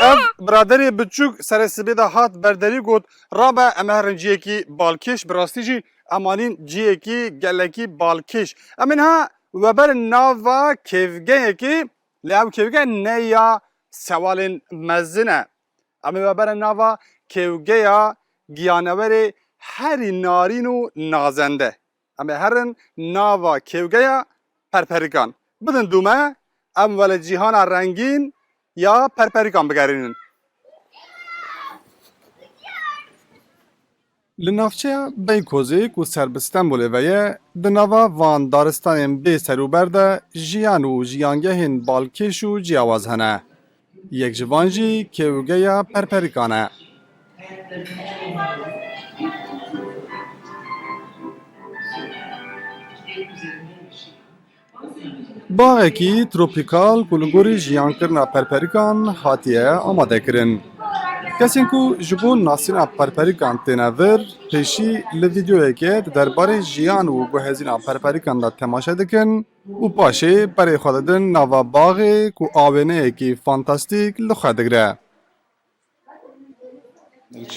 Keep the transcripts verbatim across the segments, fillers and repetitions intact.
Ev biraderê biçûk serê sibê de hat berderî got, rabe em ê herin ciyekî balkêş, bi rastî jî em anîn ciyekî gelekî balkêş. Em ê niha weberin nava kêvgeyekê, lê ew kêvge ne ya sewalên mezin e. Em ê weberin nava kêvgeya giyanewerê herî narîn û nazende. Em ê herin nava kêvgeya perperîkan. Bidin dû me, em wele cîhana rengîn ya perperîkan bigerînin. Li navçeya Beykozê ku ser bi Stenbolê ve ye, di nava van daristanên bê serûber de jiyan û jiyangehên balkêş û ciyawaz hene. Yek ji van jî kêwgeya perperîkan e. Baxekî tropîkal ku li gorî jiyankirina perperîkan hatiye amadekirin. Kesên ku ji bo nasîna perperîkan têne vir, pêşî li vîdeoyeke di derbarê jiyan û guhezîna perperîkan de temaşe dikin û paşê berê xwe didin nava baxê ku awêneyekî fantastîk li xwe digre.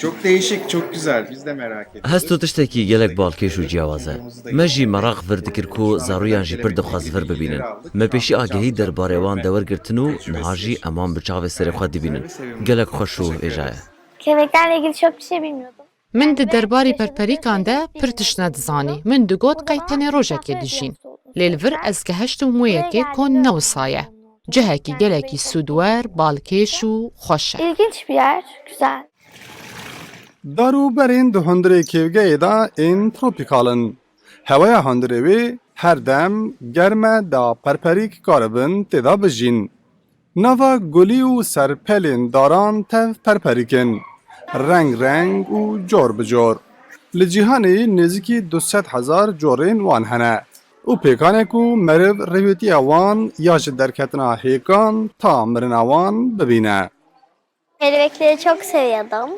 Çok değişik, çok güzel. Biz de merak ediyoruz. Hest û tiştekî gelek balkêş û ciyawaz e. Me jî meraq vir dikir ku zaroyan jî pir dixwest vir bibînin. Me pêşî agehî derbarê wan de wergirtin û niha jî em wan bi çavê serê xwe dibînin. Gelek xweş û hêja ye. Kelebeklerle ilgili çok bir şey bilmiyordum. Min di derbarê perperîkan de pir tişt nedizanî. Min digot qey tenê rojekê dijîn. Lê li vir ez gehiştim wê yekê ku ne wisa ye. Cihekî gelekî sûdwer, balkêş û xweş e. İlginç bir yer, güzel. Dar û berên di hundirê kêvgeyê de ên tropîkal in. Hewaya hundirê wê her dem germ e, da perperîk karibin tê de bijîn. Nava gulî û serpelên daran tev perperîk in. Reng reng û cor bi cor. Li cîhanê nêzîkî du sed hezar corên wan hene. Û pêkan e ku meriv rêwîtiya wan ya ji derketina hêkan ta mirina wan bibîne. Kelebekleri çok seviyordum.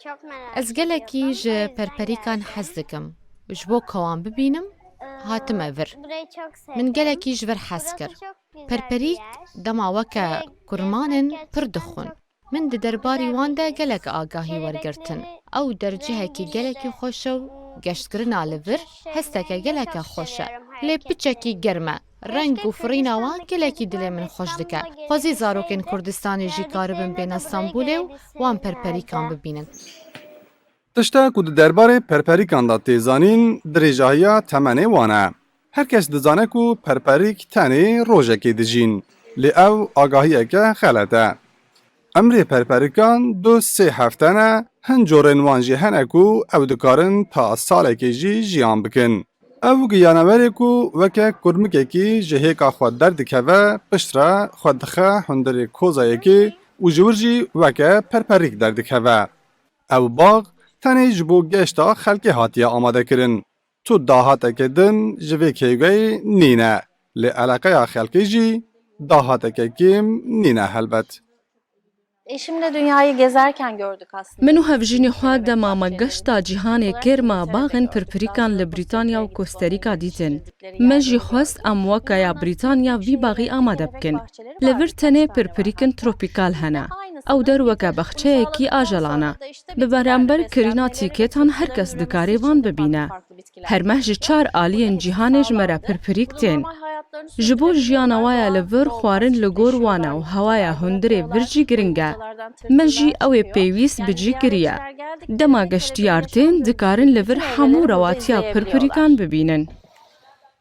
Çok merak Ez gelekî ediyordum. O ji yüzden perperîkan geldim. hez dikim. Ji bo ka wan bibînim, Ee, hatime vir. Burayı çok sevdim. Min gelekî ji vir hez Burası kir. Çok güzel bir Perperîk yer. Dema weke Burayı kurman in, gezerken pir güzel dixwin. çok Min di derbarî wan de gelek agahî wergirtin. Ew der cihekî gelekî xweş e û geştkirina li vir hesteke geleke xweş e. Lê piçekî germ e. Reng û firîna wan gelekî dilê min xweş dike. Xwezî zarokên Kurdistanê jî karibin bêne Stenbolê û wan perperîkan bibînin. Tişta ku di derbarê perperîkan de tê zanîn, dirêjahiya temenê wan e. Her kes dizane ku perperîk tenê rojekê dijîn, lê ew agahiyeke xelet e. Emrê perperîkan du sê hefte ne, hin corên wan jî hene ku ew dikarin ta salekê jî jiyan bikin. Ew giyanewerê ku weke kurmikekî ji hêka xwe derdikeve, piştre xwe dixe hundirê kozayekê û ji wir jî weke perperîk derdikeve. Ew bax tenê ji bo geşta xelkê hatiye amadekirin. Tu dahateke din ji vê kêwgeyê nîne, lê eleqeya xelkê jî dahateke kêm nîne helbet. Eşimle dünyayı gezerken gördük aslında. Min û hevjînê xwe dema me geşta cîhanê kir, me baxên pirpirîkan li Brîtanya û Kosterîka dîtin. Me jî xwest em weke ya Brîtanya vî baxî amade bikin. Li vir tenê pirpirîkin tropîkal hene. Ew der weke baxçeyekî ajelan e. Bi beramber kirîna tîketan her kes dikare van bibîne. Her meh ji çar aliyên cîhanê ji me re pirpirîk tên. Ji bo jiyana wa ya li vir xwarin li gor wan e û hewaya hundirê vir jî giring e. Me jî ew ê pêwîst bi cî kiriye. Dema geştiyar tên, dikarin li vir hemû rewatiya pirpirîkan bibînin.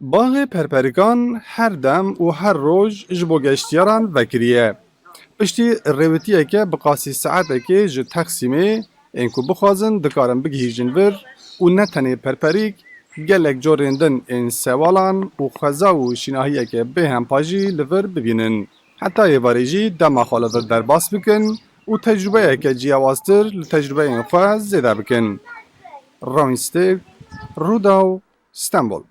Baxê perperîkan her dem û her roj ji bo geştiyaran vekiriye. Piştî rêwitiyeke bi qasî saetekê ji Texsîmê, ên ku bixwazin dikarin bigihîjin vir û ne tenê perperîk, gelek corên din ên sewalan û xweza û şînahiyeke bêhempa jî li vir bibînin. Heta êvarê jî dema xwe li vir derbas bikin û tecrubeyeke ciyawaztir li tecrubeyên xwe zêde bikin. Rawîn Stêrk, Rûdaw, Stenbol.